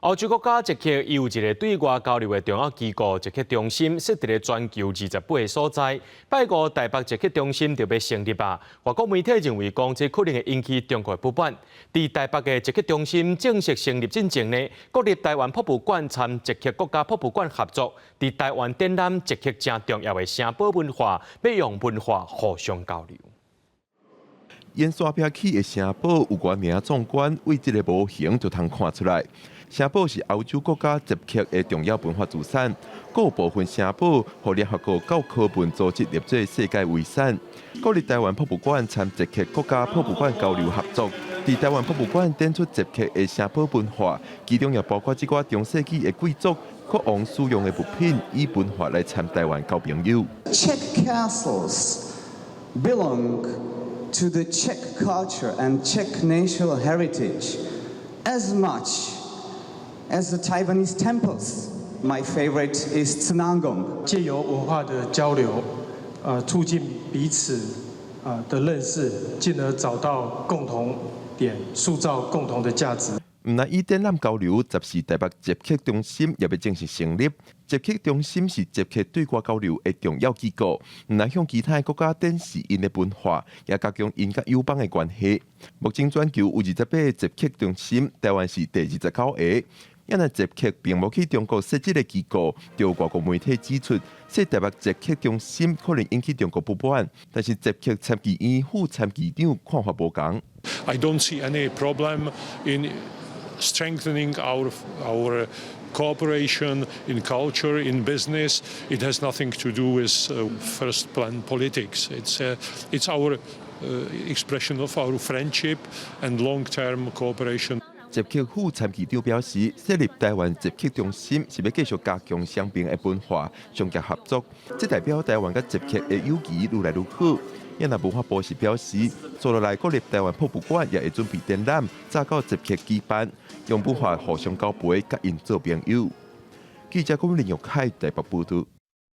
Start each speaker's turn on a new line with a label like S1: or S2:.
S1: 歐洲國家捷克有一个對外交流的重要機構捷克中心，設佇咧全球28个所在。拜五台北捷克中心就欲成立啊！外國媒體認為講，這可能會引起中國的不滿。佇台北的捷克中心正式成立進前呢，國立臺灣博物館參捷克國家博物館合作，佇臺灣展覽捷克誠重要的城堡文化，欲用文化互相交流。
S2: 沿山壁起的城堡有偌爾壯觀，對這个模型就通看出來。城堡是歐洲國家捷克的重要文化資產，閣有部分城堡予聯合國教科文組織列做世界遺產。國立臺灣博物館參捷克國家博物館交流合作，佇臺灣博物館展出捷克的城堡文化，其中也包括這寡中世紀的貴族、國王使用的物品，以文化來參臺灣交朋友。
S3: Czech castles belong to the Czech culture and Czech national heritage as much as the Taiwanese temples. My favorite is 慈南宮。
S4: 借由文化的交流，促進彼此的認識，進而找到共同點，塑造共同的價值。
S2: 毋但以展覽交流，十四台北捷克中心也欲正式成立。捷克中心是捷克對外交流的重要機構，毋但向其他國家展示𪜶的文化，也加強𪜶佮友邦的關係。目前全球有28个捷克中心，台灣是第29個。因為捷克並無去中國設這个機構，就有外國媒體指出，設台北捷克中心可能引起中國不滿。但是捷克參議院副參議長看法無仝。
S5: I don't see any problem in strengthening our cooperation in culture, in business. It has nothing to do with first plan politics. It's our expression of our friendship and long-term cooperation.
S2: 捷克副參議長表示，設立台灣捷克中心是欲繼續加強雙邊的文化、商業合作，這代表台灣佮捷克的友誼愈來愈好。也那文化部是表示，接落來國立台灣博物館也會準備展覽，早到捷克舉辦，用文化互相交陪，佮𪜶做朋友。記者郭林玉凱台北報道。